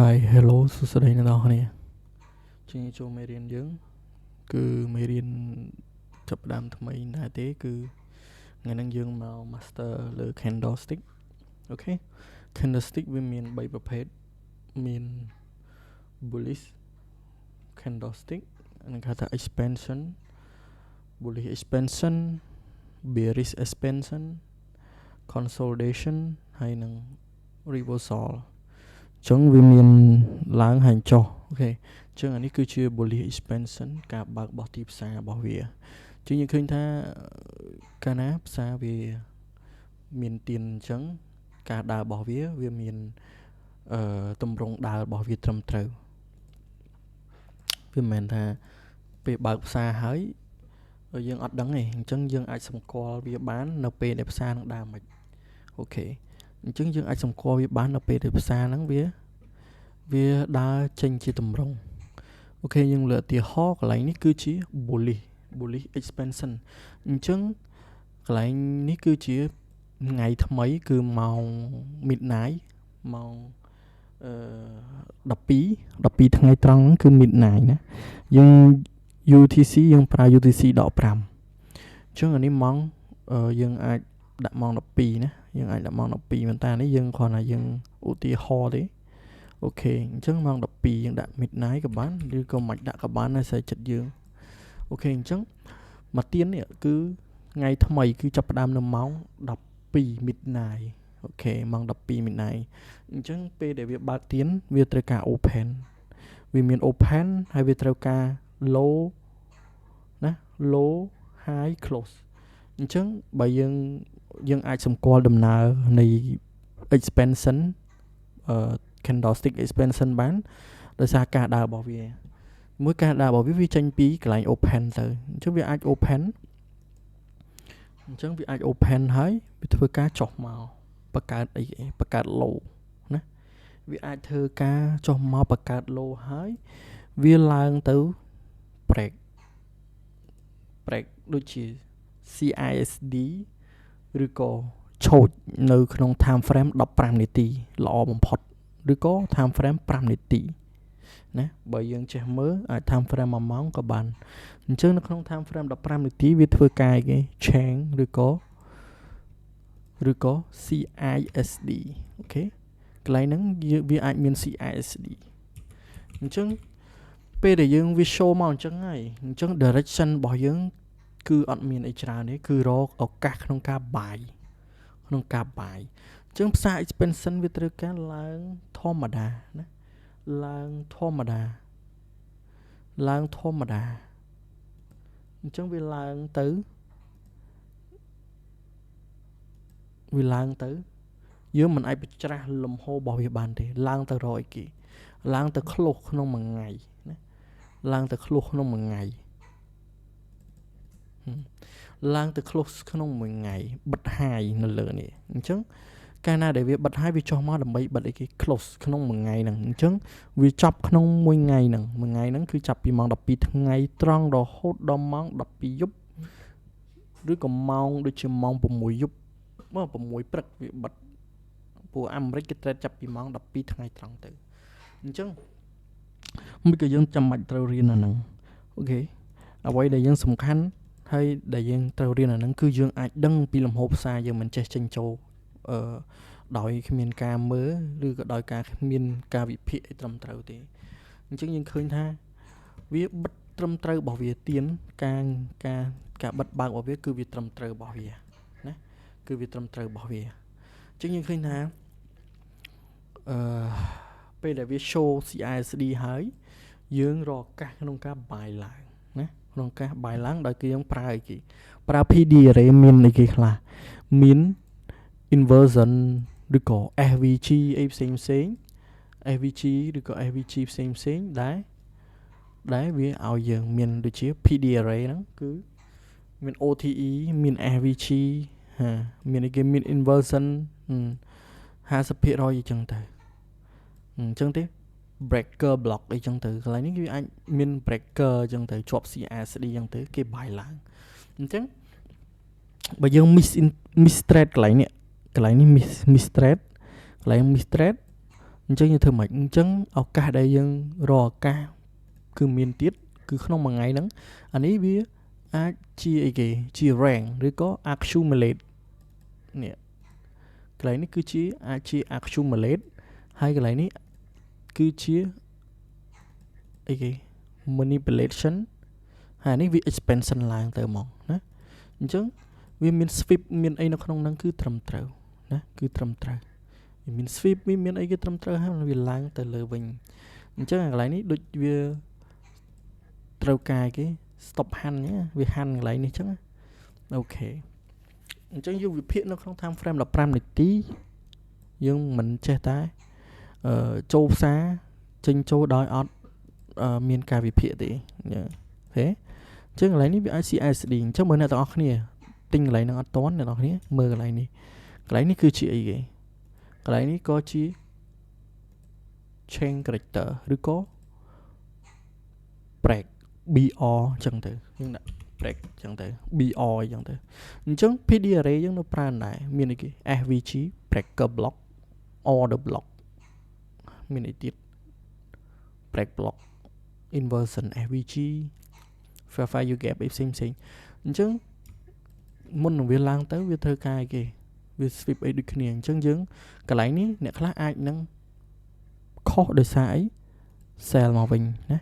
Hi Hello សួស្តីអ្នកនរគ្នាជាចូលមេរៀនយើង គឺមេរៀនចាប់ផ្ដើមថ្មីដែរទេគឺថ្ងៃហ្នឹងយើងមក master លើ candlestick។ OK candlestick វាមាន3ប្រភេទមាន bullish candlestick នឹងគេហៅថា expansion bullish expansion bearish expansion consolidation ហើយនឹង reversal។ អញ្ចឹងវាមានឡើងហើយចុះOK អញ្ចឹងអានេះគឺជា bullish expansion ការបើកបោះទីផ្សាររបស់វាអញ្ចឹងយើងឃើញថាកាលណាផ្សារវាមានទៀនអញ្ចឹងការដើររបស់វាវាមានអឺតម្រងដើររបស់វាត្រឹមត្រូវវាមិនមែនថាពេលបើកផ្សារហើយយើងអត់ដឹងទេអញ្ចឹងយើងអាចសម្គាល់វាបាននៅពេលដែលផ្សារនឹងដើរមិន OK អញ្ចឹងយើងអាចសម្គាល់វាបាននៅពេលដែលផ្សារហ្នឹងវាដើរចេញជាតម្រង OK យើងលើកឧទាហរណ៍កន្លែងនេះគឺជា bullish expansion។ អញ្ចឹងកន្លែងនេះគឺជាថ្ងៃថ្មីគឺម៉ោង midnight ម៉ោងអឺ12 12ថ្ងៃត្រង់គឺ midnight ណាយើង UTC យើងប្រើ UTC ដក5អញ្ចឹងអានេះម៉ោងយើងអាចដាក់ម៉ោង12ណាយើងអាចដាក់ម៉ោង12ប៉ុន្តែនេះយើងគ្រាន់តែយើងឧទាហរណ៍ទេ OK អញ្ចឹងម៉ោង12យើងដាក់ midnight ក៏បានឬក៏មិនដាក់ក៏បានដែរស្រេចចិត្តយើង OK អញ្ចឹងមួយទៀននេះគឺថ្ងៃថ្មីគឺចាប់ផ្ដើមនៅម៉ោង12 midnight។ OK ម៉ោង12 midnight។ អញ្ចឹងពេលដែលវាបើកទៀនវាត្រូវការ open វាមាន open ហើយវាត្រូវការ low ណា low high close។ អញ្ចឹងបើយើងអាចសម្គាល់ដំណើរនៃ expansion candlestick expansion បានដោយសារការដើររបស់វាមួយការដើររបស់វាវាចេញពីកន្លែង open ទៅអញ្ចឹងវាអាច open អញ្ចឹងវាអាច open ហើយវាធ្វើការចុះមកបង្កើតអីគេបង្កើត low ណាវាអាចធ្វើការចុះមកបង្កើត low ហើយវាឡើងទៅ break ដូចជា CISD ឬក៏ឆូចនៅក្នុង time frame 15នាទីល្អបំផុតឬក៏ time frame 5នាទីណាបើយើងចេះមើលអាច time frame 1ម៉ោងក៏បានអញ្ចឹងនៅក្នុង time frame 15នាទីវាធ្វើការគេ change ឬក៏ CISD។ OK កន្លែងហ្នឹងវាអាចមាន CISD។ អញ្ចឹងពេលដែលយើងវា show មកអញ្ចឹងហើយអញ្ចឹង direction របស់យើងគឺអត់មានអីច្រើនទេគឺរកឱកាសក្នុងការ buy ក្នុងការ buy។ អញ្ចឹងផ្សារ expansion វាត្រូវការឡើងធម្មតាណាឡើងធម្មតាឡើងធម្មតាអញ្ចឹងវាឡើងទៅវាឡើងទៅយើងមិនអាចបញ្ច្រាស់លំហរបស់វាបានទេឡើងទៅរកអីគេឡើងទៅ close ក្នុងមួយថ្ងៃណាឡើងទៅ close ក្នុងមួយថ្ងៃឡើងទៅ close ក្នុងមួយថ្ងៃបិទ high នៅលើនេះអញ្ចឹងកាលណាដែលវាបិទ high វាចុះមកដើម្បីបិទអីគេ close ក្នុងមួយថ្ងៃហ្នឹងអញ្ចឹងវាចប់ក្នុងមួយថ្ងៃហ្នឹងមួយថ្ងៃហ្នឹងគឺចាប់ពីម៉ោង12ថ្ងៃត្រង់រហូតដល់ម៉ោង12យប់ឬក៏ម៉ោងដូចជាម៉ោង6យប់មក6ព្រឹកវាបិទព្រោះអាមេរិកគេ trade ចាប់ពីម៉ោង12ថ្ងៃត្រង់ទៅអញ្ចឹងមួយក៏យើងចាំបាច់ត្រូវរៀនអាហ្នឹង OK អ្វីដែលយើងសំខាន់ហើយដែលយើងត្រូវរៀនអាហ្នឹងគឺយើងអាចដឹងពីលំហូរផ្សារយើងមិនចេះចេញចូលអឺដោយគ្មានការមើលឬក៏ដោយការគ្មានការវិភាគអីត្រឹមត្រូវទេអញ្ចឹងយើងឃើញថាវាបិទត្រឹមត្រូវរបស់វាទៀនការការការបិទបើករបស់វាគឺវាត្រឹមត្រូវរបស់វាណាគឺវាត្រឹមត្រូវរបស់វាអញ្ចឹងយើងឃើញថាអឺពេលដែលវា show CISD ហើយយើងរកឱកាសក្នុងការ buy ឡើងណាក្នុងការ buy ឡើងដោយគឺយើងប្រើអីគេប្រើ PD array មានអីគេខ្លះមាន inversion ឬក៏ FVG អីផ្សេងផ្សេង FVG ឬក៏ FVG ផ្សេងផ្សេងដែលដែលវាឲ្យយើងមានដូចជា PD array ហ្នឹងគឺមាន OTE មាន FVG ហាមានអីគេមាន inversion 50%អីចឹងទៅអញ្ចឹងទេ breaker block អីចឹងទៅកន្លែងនេះវាអាចមាន breaker អញ្ចឹងទៅជាប់ CISD អញ្ចឹងទៅគេ buy ឡើងអញ្ចឹងបើយើង miss trade កន្លែងនេះកន្លែងនេះ miss trade កន្លែង miss trade អញ្ចឹងយើងធ្វើម៉េច?អញ្ចឹងឱកាសដែលយើងរកឱកាសគឺមានទៀតគឺក្នុងមួយថ្ងៃហ្នឹងអានេះវាអាចជាអីគេជា range ឬក៏ accumulate នេះកន្លែងនេះគឺជាអាចជា accumulate ហើយកន្លែងនេះគឺជាអីគេ manipulation ហើយនេះវា expansion ឡើងទៅហ្មងណាអញ្ចឹងវាមាន sweep មានអីនៅក្នុងហ្នឹងគឺត្រឹមត្រូវណាគឺត្រឹមត្រូវវាមាន sweep វាមានអីគេត្រឹមត្រូវហើយវាឡើងទៅលើវិញអញ្ចឹងកន្លែងនេះដូចវាត្រូវការគេ stop hunt វា hunt កន្លែងនេះអញ្ចឹង OK អញ្ចឹងយើងវិភាគនៅក្នុង time frame 15នាទីយើងមិនចេះតែអឺចូលផ្សារចេញចូលដោយអត់មានការវិភាគទេហេអញ្ចឹងកន្លែងនេះវាអាច CISD អញ្ចឹងមើលអ្នកទាំងអស់គ្នាទិញកន្លែងហ្នឹងអត់ទាន់អ្នកទាំងអស់គ្នាមើលកន្លែងនេះកន្លែងនេះគឺជាអីគេកន្លែងនេះក៏ជា change character ឬក៏ break BR អញ្ចឹងទៅយើងដាក់ break អញ្ចឹងទៅ BR អញ្ចឹងទៅអញ្ចឹង PD array យើងនៅប្រើដែរមានអីគេ FVG breaker block order block មានអីទៀត break block inversion FVG fair value gap អីផ្សេងផ្សេងអញ្ចឹងមុននឹងវាឡើងទៅវាធ្វើការអីគេវា sweep អីដូចគ្នាអញ្ចឹងយើងកន្លែងនេះអ្នកខ្លះអាចនឹងខុសដោយសារអី sell មកវិញណា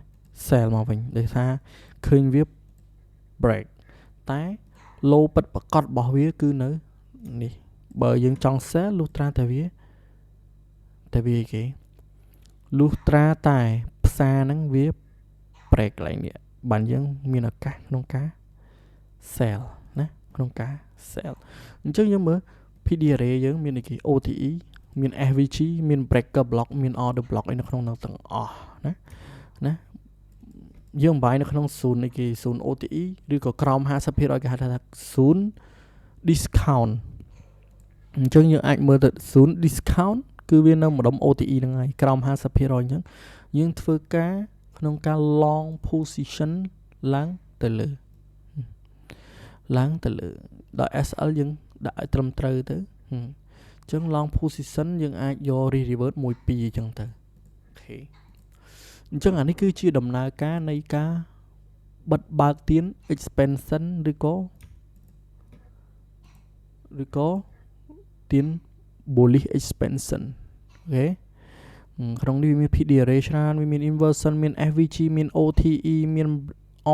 sell មកវិញដោយសារឃើញវា break តែ low ពិតប្រកបរបស់វាគឺនៅនេះបើយើងចង់ sell លុះត្រាតែវាតែវាអីគេលុះត្រាតែផ្សារហ្នឹងវា break កន្លែងនេះបានយើងមានឱកាសក្នុងការ sell ណាក្នុងការ sell អញ្ចឹងយើងមើល PD array យើងមានអីគេ OTE មាន FVG មាន breaker block មាន order block អីនៅក្នុងនោះទាំងអស់ណាណាយើងបាយនៅក្នុង0អីគេ0 OTE ឬក៏ក្រោម50%គេហៅថា0 discount អញ្ចឹងយើងអាចមើលទៅ0 discount គឺវានៅម្ដុំ OTE ហ្នឹងហើយក្រោម50%អញ្ចឹងយើងធ្វើការក្នុងការ long position ឡើងទៅលើឡើងទៅលើដល់ SL យើងដាក់ឲ្យត្រឹមត្រូវទៅអញ្ចឹង long position យើងអាចយក revert 1 2អញ្ចឹងទៅ OK អញ្ចឹងអានេះគឺជាដំណើរការនៃការបិទបើកទៀន expansion ឬក៏ទៀន bullish expansion OK ក្នុងនេះវាមាន PD array ច្រើនវាមាន inversion មាន FVG មាន OTE មាន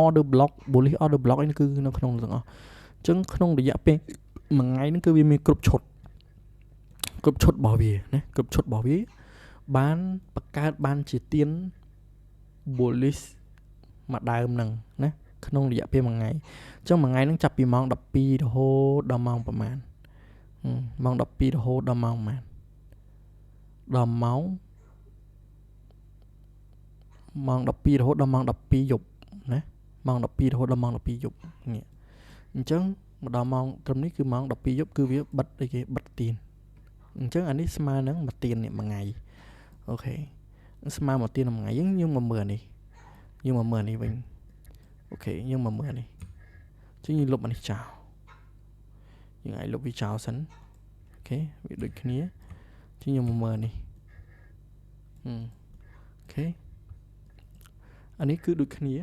order block bullish order block អីគឺនៅក្នុងទាំងអស់អញ្ចឹងក្នុងរយៈពេលមួយថ្ងៃហ្នឹងគឺវាមានគ្រប់ឈុតគ្រប់ឈុតរបស់វាណាគ្រប់ឈុតរបស់វាបានបង្កើតបានជាទៀន bullish មួយដើមហ្នឹងណាក្នុងរយៈពេលមួយថ្ងៃអញ្ចឹងមួយថ្ងៃហ្នឹងចាប់ពីម៉ោង12រហូតដល់ម៉ោងប្រហែលម៉ោង12រហូតដល់ម៉ោងប្រហែលដល់ម៉ោង12រហូតដល់ម៉ោង12យប់ណាម៉ោង12រហូតដល់ម៉ោង12យប់នេះអញ្ចឹងមកដល់ម៉ោងត្រឹមនេះគឺម៉ោង12យប់គឺវាបិទអីគេបិទទៀនអញ្ចឹងអានេះស្មើនឹងមួយទៀននេះមួយថ្ងៃ OK ស្មើមួយទៀនមួយថ្ងៃយើងយើងមកមើលនេះយើងមកមើលនេះវិញ OK យើងមកមើលនេះអញ្ចឹងយើងលុបអានេះចោលយើងអាចលុបវាចោលសិន OK វាដូចគ្នាអញ្ចឹងយើងមកមើលនេះ OK អានេះគឺដូចគ្នា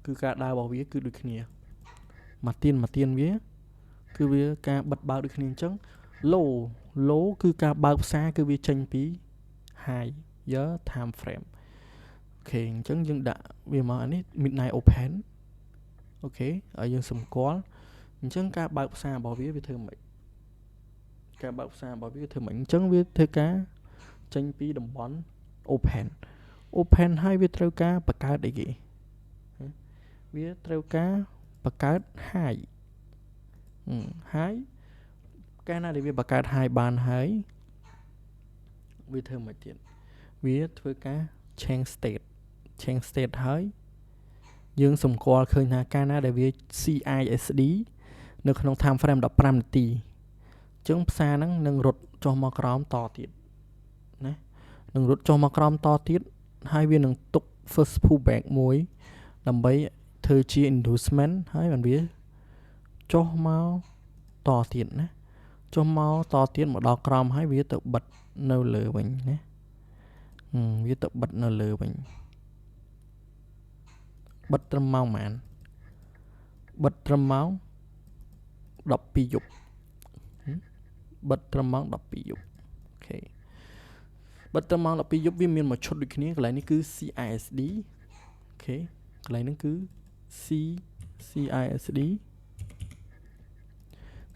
គឺការដើររបស់វាគឺដូចគ្នាមួយទៀនមួយទៀនវាគឺវាការបិទបើកដូចគ្នាអញ្ចឹង low low គឺការបើកផ្សារគឺវាចេញពី higher time frame OK អញ្ចឹងយើងដាក់វាមកអានេះ midnight open OK ឲ្យយើងសម្គាល់អញ្ចឹងការបើកផ្សាររបស់វាវាធ្វើម៉េចការបើកផ្សាររបស់វាធ្វើម៉េចអញ្ចឹងវាធ្វើការចេញពីតំបន់ open open ហើយវាត្រូវការបង្កើតអីគេវាត្រូវការបង្កើត high high កាលណាដែលវាបង្កើត high បានហើយវាធ្វើម៉េចទៀតវាធ្វើការ change state change state ហើយយើងសម្គាល់ឃើញថាកាលណាដែលវា CISD នៅក្នុង time frame 15នាទីអញ្ចឹងផ្សារហ្នឹងនឹងរត់ចុះមកក្រោមតទៀតណានឹងរត់ចុះមកក្រោមតទៀតហើយវានឹងទុក first pullback មួយដើម្បីធ្វើជា inducement ហើយបានវាចុះមកតទៀតណាចុះមកតទៀតមកដល់ក្រោមហើយវាទៅបិទនៅលើវិញណា វាទៅបិទនៅលើវិញបិទត្រឹមម៉ោងប៉ុន្មានបិទត្រឹមម៉ោង12យប់បិទត្រឹមម៉ោង12យប់ OK បិទត្រឹមម៉ោង12យប់វាមានមួយឈុតដូចគ្នាកន្លែងនេះគឺ CISD OK កន្លែងហ្នឹងគឺ CISD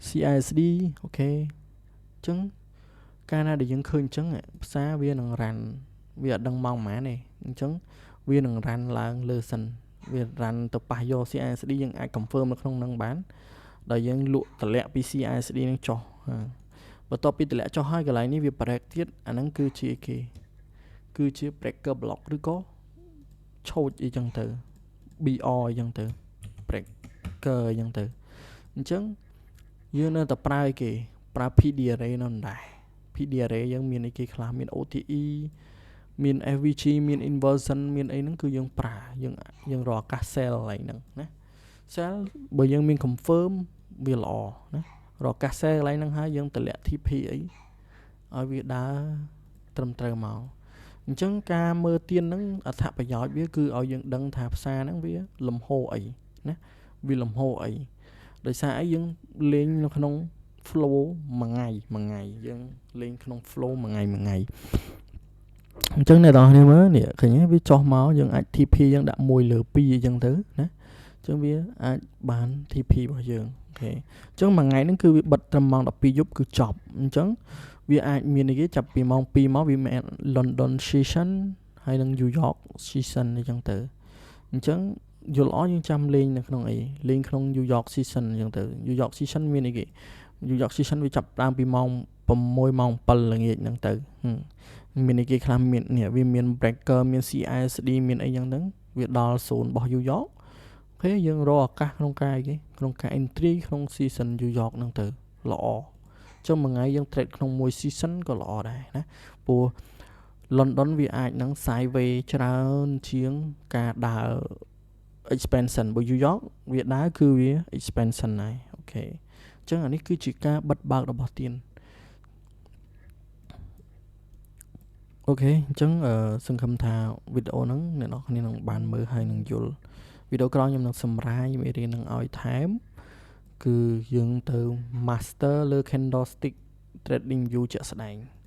CISD OK អញ្ចឹងកាលណាដែលយើងឃើញអញ្ចឹងផ្សារវានឹង run វាអត់ដឹងម៉ោងប៉ុន្មានទេអញ្ចឹងវានឹង run ឡើងលើសិនវា run ទៅប៉ះយក CISD យើងអាច confirm នៅក្នុងនឹងបានដល់យើងលក់តម្លាក់ពី CISD នឹងចុះបន្ទាប់ពីតម្លាក់ចុះហើយកន្លែងនេះវា break ទៀតអាហ្នឹងគឺជាគេគឺជា breaker block ឬក៏ឆូចអីចឹងទៅ BR អីចឹងទៅ breaker អីចឹងទៅអញ្ចឹងយើងនៅតែប្រើអីគេប្រើ PD array នៅដែរ PD array យើងមានអីគេខ្លះមាន OTE មាន FVG មាន inversion មានអីហ្នឹងគឺយើងប្រើយើងយើងរកឱកាស sell កន្លែងហ្នឹងណា sell បើយើងមាន confirm វាល្អណារកឱកាស sell កន្លែងហ្នឹងហើយយើងតម្លាក់ TP អីឲ្យវាដើរត្រឹមត្រូវមកអញ្ចឹងការមើលទៀនហ្នឹងអត្ថប្រយោជន៍វាគឺឲ្យយើងដឹងថាផ្សារហ្នឹងវាលំហអីណាវាលំហអីដោយសារអីយើងលេងនៅក្នុង flow មួយថ្ងៃមួយថ្ងៃយើងលេងក្នុង flow មួយថ្ងៃមួយថ្ងៃអញ្ចឹងអ្នកនរគ្នាមើលនេះឃើញទេវាចុះមកយើងអាច TP យើងដាក់1លើ2អញ្ចឹងទៅណាអញ្ចឹងវាអាចបាន TP របស់យើង OK អញ្ចឹងមួយថ្ងៃហ្នឹងគឺវាបិទត្រឹមម៉ោង12យប់គឺចប់អញ្ចឹងវាអាចមានអីគេចាប់ពីម៉ោង2មកវាមាន London session ហើយនិង New York session អញ្ចឹងទៅអញ្ចឹងយល់ល្អយើងចាំលេងនៅក្នុងអីលេងក្នុង New York session អញ្ចឹងទៅ New York session មានអីគេ New York session វាចាប់ដើមពីម៉ោង6ម៉ោង7ល្ងាចហ្នឹងទៅមានអីគេខ្លះមាននេះវាមាន breaker មាន CISD មានអីចឹងហ្នឹងវាដល់ zone របស់ New York OK យើងរកឱកាសក្នុងការអីគេក្នុងការ entry ក្នុង session New York ហ្នឹងទៅល្អចុះមួយថ្ងៃយើង trade ក្នុងមួយ session ក៏ល្អដែរណាព្រោះ London វាអាចនឹង sideways ច្រើនជាងការដើរ expansion បើ New York វាដើរគឺវា expansion ហើយ OK អញ្ចឹងអានេះគឺជាការបិទបើករបស់ទៀន OK អញ្ចឹងសង្ឃឹមថាវីដេអូហ្នឹងអ្នកនរគ្នានឹងបានមើលហើយនឹងយល់វីដេអូក្រោយខ្ញុំនឹងសម្រាយមេរៀននឹងឲ្យថែមគឺយើងទៅ master លើ candlestick trading view ជាក់ស្ដែង។